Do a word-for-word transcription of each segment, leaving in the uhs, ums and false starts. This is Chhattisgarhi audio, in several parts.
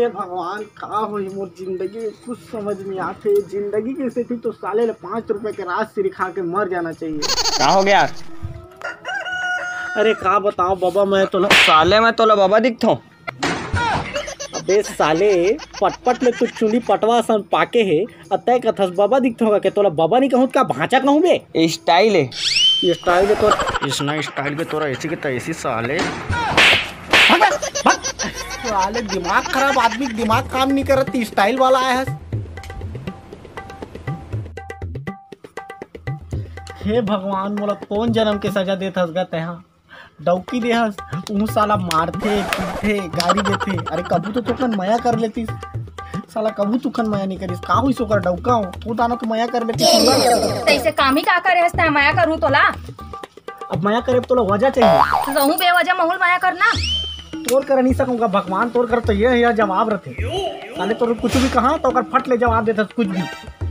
हे भगवान, का होही मोर जिंदगी में, कुछ समझ नहीं आथे। जिंदगी के सेती तो साले ले पाँच रुपए के राजश्री खा के मर जाना चाहिए। का हो गया? अरे का बताओं बबा, मैं तोला साले, मैं तोला बबा दिखथों? अबे साले, पटपट ले तो चुंदी पटवा असन पाके हे, अउ तैं कथस बबा दिखथों का? के तोला बबा नहीं कहूँ का भांचा कहूँ बे? ये style है। ये style है तो इसना style के तोरा ऐसी के तैसी साले। भाग, भाग। साले दिमाग खराब आदमी, दिमाग काम नहीं करत, style वाला आया है। हे भगवान, मोला कौन जन्म के सजा देत हस गा तेहा? डौकी देहस, ऊ साला मारथे, पीटथे, गारी देथे। अरे कभू तो तोकन मया कर लेतिस, साला कभू तोकन मया नहीं करिस। का होइस ओकर डौका हो? तू दाना तो मया कर लेतिस। तैसे काम ही का करे हस तैं, मया करूँ तोला? अब मया करे तोला वजह चाहिए। रहूं बेवजह महूल मया करना। तोर कर नहीं सकूंगा भगवान, तोर कर तो ये, ये जवाब रथे। साले तोर कुछ भी कहा तो ओकर फट ले जवाब देथस कुछ भी।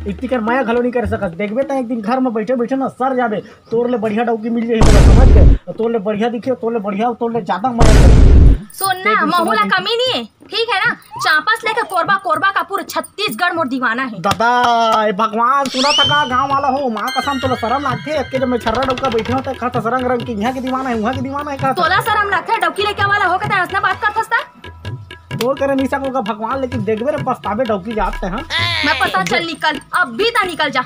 इतनी कर मया घलो नहीं कर सकस। देखबे त एक दिन घर में बैठे बैठे ना सर जाबे। तोर ले बढ़िया डौकी मिल जाही तोला, समझ गए? तोर ले बढ़िया दिखे, तोर ले बढ़िया, तोर ले ज्यादा मया करे। सुन ना, महूला कमी नहीं है, ठीक है ना? चांपस लेके कोरबा, कोरबा का पूरा छत्तीसगढ़ मोर दीवाना है। दादा, ए भगवान, सुना था का गाँव वाला हो? माँ कसम तोला शरम लागथे, अक्के जब मैं छर्रा डौका बैठे होता, कहता रंग रंग के यहाँ के दीवाना है, वहाँ के दीवाना है, कहता। तोला शरम लागथे, डौकी लेके वाला हो, कहता हंसना बात करथस ता? तोर करे नहीं सकोगा भगवान, लेकिन देखबे रे पछताबे डौकी जात ते, हाँ? मैं पता चल निकल, अब भी ता निकल जा।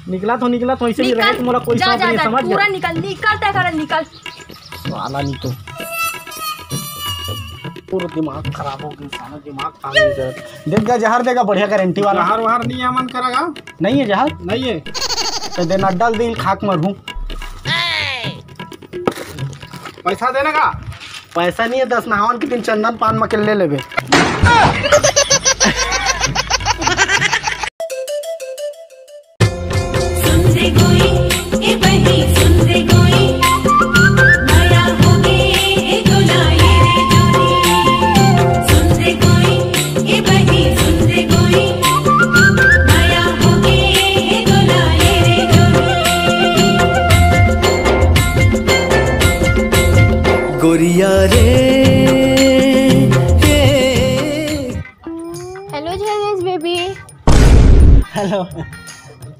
निकला तो निकला तो ऐसे ही निकल, रहे, मोला कोई जा, समझ जा, नहीं जा, समझ पूरा गया। निकल, निकल तय कर, निकल। साला नहीं तो पूरा दिमाग खराब हो गया, साला दिमाग काम नहीं कर। देख जा जहर देगा बढ़िया गारंटी वाला। जहर वहर नहीं है मन करेगा। नहीं है जहर? नहीं है। तो देना डल दिल खाक मरहूँ। पैसा देने का? पैसा नहीं है, दस नहावन के दिन चंदन पान म के ले लेबे। सुन रे गोई, ए बहिनी सुन रे गोई, मया होगे ए गोला ए रे जोरी। सुन रे गोई, ए बहिनी सुन रे गोई, मया होगे ए गोला ए रे जोरी। गोरिया रे, हे। Hello झेलेस baby। Hello।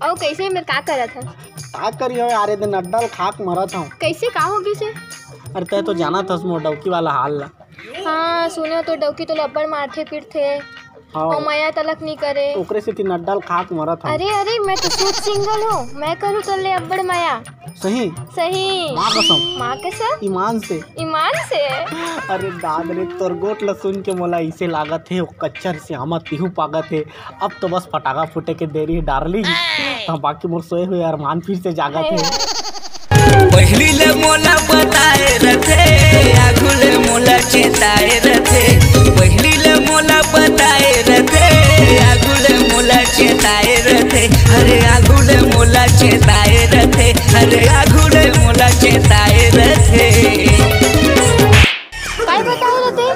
अउ कैसे मेर का करत हस? का करी हो यार, ये दिन अड्डा ल खाक मरत हूँ। कैसे का हो गिस हे? अरे तै तो जानत हस मोर डौकी वाला हाल ला। हाँ, सुने तो डौकी तो अब्बड़ मारथे पीटथे। हाँ। अउ मया तलक नी करे। ओकरे सेती अड्डा ल खाक मरत हूँ। अरे, अरे, मैं तो शुद्ध single हूँ, मैं करूँ तोर ले अब्बड़ मया। सही? सही। माँ कसम। माँ कसम? ईमान से। ईमान से। अरे दाद रे, तोर गोठ ल सुन के मोला इसे लागत हे, ओ कच्चर से आमा तिहू पागत हे। अब तो बस फटाका फूटे के देरी हे darling। हाँ, बाकी मोर सोए हुए अरमान फिर से जागत हे। पहिली ले मोला बताए रथे, आगू ले मोला चेताए रथे। पहिली ले मोला बताए रथे, आगू ले मोला चेताए रथे। अरे आगू ले मोला चेताए रथे, अरे आगू ले मोला चेताए रथे। काय बताए रथे?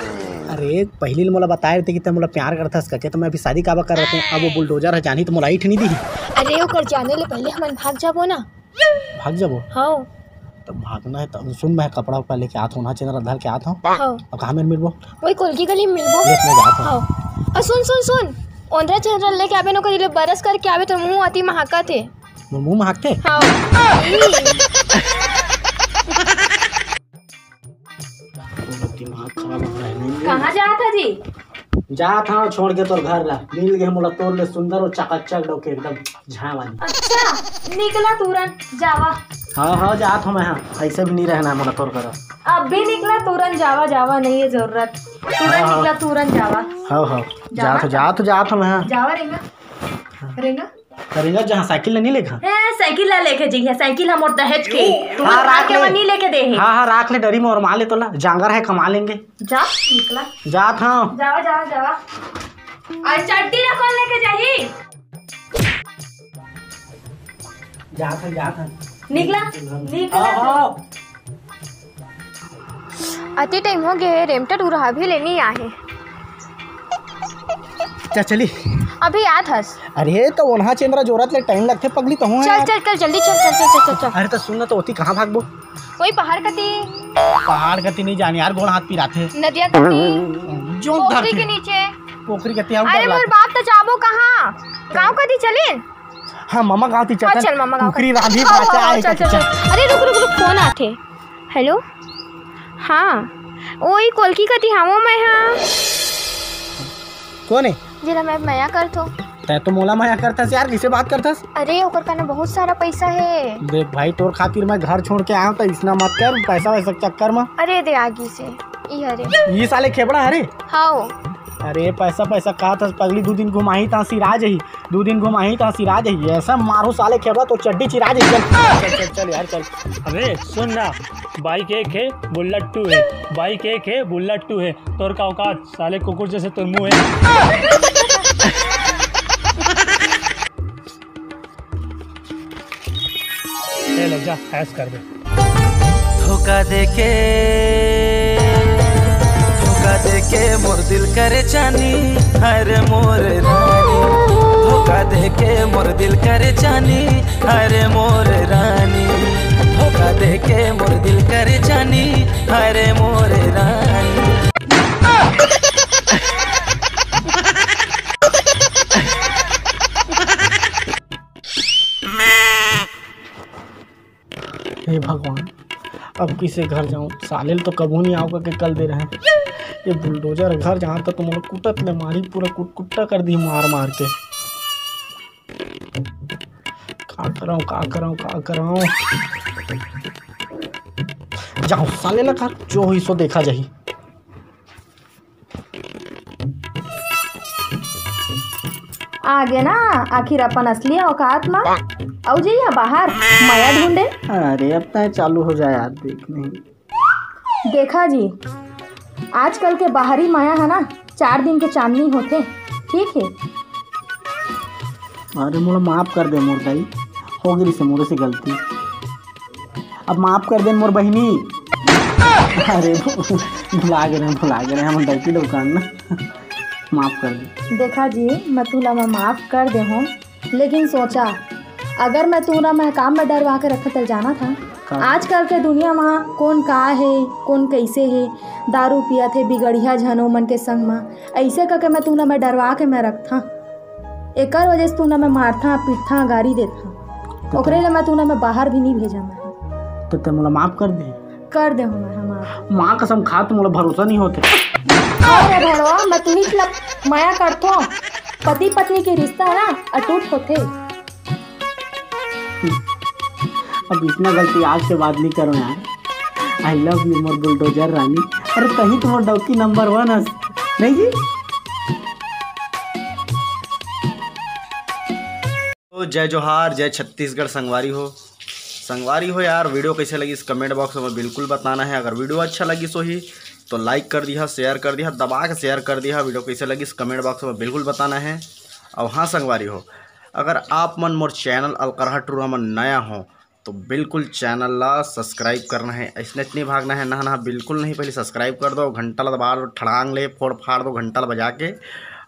अरे पहिली ले मोला बताए रथे कि तै मोला प्यार करथस कके, त मैं अभी शादी काबर करत हूँ। अब वो bulldozer ह जानही त मोला ईंट नहीं दिही। अरे ओकर जाने ले पहले हमन भाग जाबो ना। भाग जाबो? हाँ। त भागना है त सुन, मैं कपड़ा उपड़ा लेके आत हूँ, ओन्हा चेंदरा धर के आत हूँ। हाँ। अब कहाँ में मिलबो? वही कोलगी गली में मिलबो। ले, मैं जात हूँ। हाँ। अउ सुन, सुन, सुन, ओन्हा चेंदरा लेके आबे न, ओकर ले brush करके आबे, तो मुँह अति महकत हे। मोर मुँह महकथे? हाँ। दिमाग खराब हो रहा है। कहाँ जात हस जी? जात हूँ छोड़ के तोर घर ला। मिल गए मोला तोर ले सुंदर अउ चकाचक डौकी एकदम झांय वाली। अच्छा, निकला तुरंत, जावा। हाँ, हाँ, जात हूँ मैं, हाँ। ऐसे भी नहीं रहना है मोला तोर करा। अब भी निकला तुरंत, जावा, जावा, नहीं है जरूरत। तुरंत हाँ, हाँ। निकला तुरंत, जावा। हाँ, हाँ। जावा। जात हूँ, जात हूँ, जात हूँ मैं, हाँ। जावा रेंगा। रेंगा। करेंगा जहाँ साइकिल ला नहीं लेखा। ए, साइकिल ला लेके जइहे, साइकिल ह मोर दहेज के। तू हाँ, राख ले। नहीं लेके दे हे। हाँ, हाँ, राख ले, डरी मोर माँ ले तोला, जांगर है, कमा लेंगे। जा, निकला। जात हूँ। जावा, जावा, जावा। अउ चड्डी ला कौन लेके जाही? जात हूँ, जात हूँ। निकला, निकला। हाँ, हाँ। अति time हो गए, रेमटा टूरा अभी ले नहीं आए। चल चली। अभी आत हस। अरे तो ओन्हा चेंदरा जोरत ले time लगथे पगली, तहूँ चल, यार। चल, चल, जल्दी चल, चल, चल, चल, चल। अरे तो सुन ना, तो ओती कहाँ भागबो? वही पहाड़ कती। पहाड़ कती नहीं जान यार, गोड़ हाथ पिराथे। नदिया कती। जोंक पोखरी धरथे। के नीचे। कोकरी कति आऊ अरे डर मोर लागथे। बाप, त जाबो कहाँ? गाँव कति चलिन? हाँ, ममा गाँव ती हाँ, चलथन। चल, ममा गाँव कुकरी कति। रांधी हाँ, भाचा हाँ, आए चल, कति चल, चल। चल। अरे, रुक, रुक, रुक, फोन आथे। हेलो, हाँ, ओई कोलकी कति हावों मैं, हाँ। कोन हे? जेला मैं मया करथों। तैं तो मोला मया करथस यार, कइसे बात करथस? अरे, ओकर कना बहुत सारा पैसा हे। देख भाई, तोर खातिर मैं घर छोड़ के आया हूँ, त इसना मत कर, पैसा वैसा के चक्कर में। अरे, दे आगी से, ई हरे। ई साले खेबड़ा हरे? हाओ। अरे, पैसा, पैसा कहत हस, पगली दू दिन घुमाही त सिरा जही, दू दिन घुमाही त सिरा जही। ऐसा मारू साले खेबड़ा, तो चड्डी चिरा जही। चल, चल, चल, चल यार, चल। अबे सुन ना, बाइक एक हे, बुलेट टू हे, बाइक एक हे, बुलेट टू हे, तोर का औकात? साले कुकुर जैसे तोर मुंह है। ले, ले जा, ऐश कर दे। धोखा देके, धोखा देके मोर दिल करे जानी, अरे मोर रानी। धोखा देके मोर दिल करे जानी, अरे मोर रानी। धोखा देके मोर दिल करे जानी, अरे मोर रानी। हे भगवान, अब कइसे घर जाऊं? साले ल तो कभू नहीं आओ करके कल दे रहे। ये बुलडोजर घर जहाँ तक तुम लोग कुटत ले मारी, पूरा कुटकुट्टा कर दी मार मार के। का कराऊं, का कराऊं, का कराऊं? जाओ साले ला घर, जो होही सो देखा जाही। आगे ना, आखिर अपन असली औकात मा। अउ जइहा बाहर, मया ढूंढे। अरे, अब तय चालू हो जाए यार, देख नहीं। देखा जी, आजकल के बाहरी मया है ना, चार दिन के चांदनी होथे, ठीक है? अरे, मोला माफ कर दे मोर दाई, हो गई से मोरे से गलती। अब माफ कर दे मोर बहिनी। अरे, भुला गे रहे, भुला गे रहे, हम डौकी दुकान ना। माफ कर दे। देखा जी, मैं तुला मैं माफ कर दे हूँ, लेकिन सोचा, अगर मैं तुला मैं काम में डरवा के रखत जाना था, का? आजकल के दुनिया मा कौन का है, कौन कैसे है, दारू पियत है, बिगड़िया झनो मन के संग मा, ऐसे करके मैं तुला मैं डरवा के मैं रखता। एकर वजह से तुला मैं मारथा, पीटथा, गारी देथा। तो ओकरे ले मैं तुला मैं बाहर भी नहीं भेजा मैं। तो ते मोला माफ कर दे। कर दे हूँ मैं, हाँ, माफ। माँ कसम खा, तू मोला भरोसा नहीं होते। अरे भड़वा, मैं तुही ला मया करथो। पति पत्नी के रिश्ता है ना, अटूट होथे। अब इसना गलती आज के बाद नहीं करो यार। I love you मोर बुलडोजर रानी। अरे तही तो मोर डौकी नंबर वन हस, नहीं जी? तो जय जोहार, जय छत्तीसगढ़ संगवारी हो। संगवारी हो यार, वीडियो कैसे लगिस कमेंट बॉक्स में बिल्कुल बताना है। अगर वीडियो अच्छा लगिस होही तो लाइक कर दिहा, शेयर कर दिहा, दबा के शेयर कर दिहा। वीडियो कैसे लगिस कमेंट बॉक्स में बिल्कुल बताना है। और हाँ संगवारी हो, अगर आप मन मोर चैनल अलकरहा टूरा मन नया हो तो बिल्कुल चैनल ला सब्सक्राइब करना है, अइसनेच नहीं भागना है, ना, ना, बिल्कुल नहीं, पहले सब्सक्राइब कर दो, घंटा ला दबा दो, ठड़ांग ले, फोड़ फाड़ दो घंटा ला बजा के।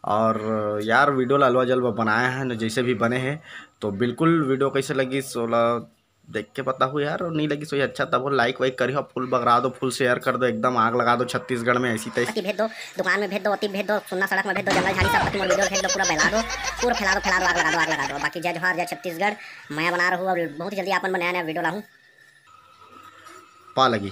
और यार, वीडियो ला अलवा जलवा बनाया है ना, जैसे भी बने हैं, तो बिल्कुल वीडियो कैसे लगिस ओला देख के बताहू यार, और नहीं लगिस होही अच्छा तब लाइक वाइक करिहो, फुल बगरा दो, फुल शेयर कर दो, एकदम आग लगा दो छत्तीसगढ़ में ऐसी तैसी। पति भेज दो, दुकान में भेज दो, ओती भेज दो, सुन्ना सड़क में भेज दो, जंगल झाड़ी सब पति मोर वीडियो भेज दो, पूरा फैला दो, पूरा फैला दो, फैला दो, आग लगा दो, आग लगा दो। बाकी जय जोहार, जय छत्तीसगढ़, मैं बना रहूँ और बहुत ही जल्दी आपन में नया नया वीडियो लाहूँ। पा लगी।